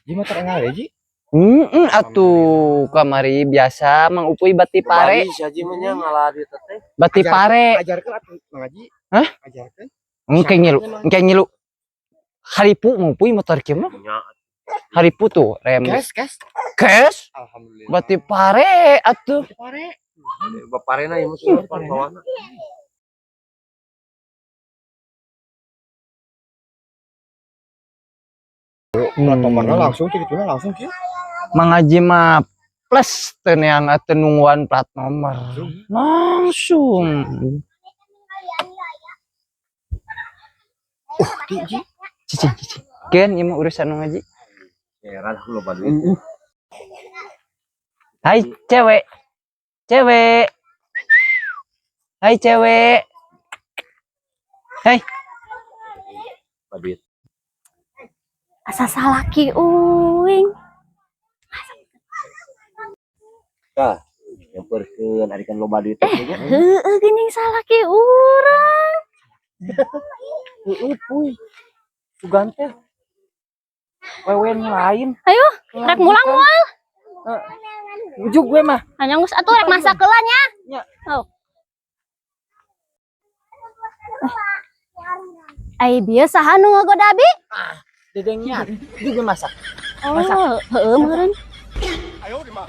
Ji motor enggal ya, Ji? Heeh atuh kamari biasa Mang Upuy bati pare. Bari saji mah nya ngalah di teteh. Bati pare. Ajarkeun atuh Mang Haji. Hah? Ajarkeun. Engke ngilu, engke ngilu. Haripu Mang Upuy motor kieu mah. Nya. Haripu tuh rem. Kes, kes. Kes. Alhamdulillah. Bati pare atuh. Bati pare. Baparena ieu mah sudah bawana. Plat nomorna langsung ti dituna langsung kieu. Mang Haji mah plus teu neang teu nungguan plat nomor. Langsung. Ti Ji. Cicing cicing. Keun ieu mah urusan Mang Haji. Heran aku loba duit. Hai cewek. Cewek. Hai cewek. Hai. Loba duit. Asa salaki uing. Tah, nyamperkeun ari kan loba duit teh nya. Heeh geuning salaki urang. Heeh puy. Sugan teh. Wewe nu lain. Ayo, rek mulang moal. Ujuk gue mah. Hanya geus atuh rek masak heula nya. Nya. Oh. Ai bieu saha nu ngagoda abi? Dedengnya. Ujuk gue masak. Oh, heeh meureun. Ayo di mah.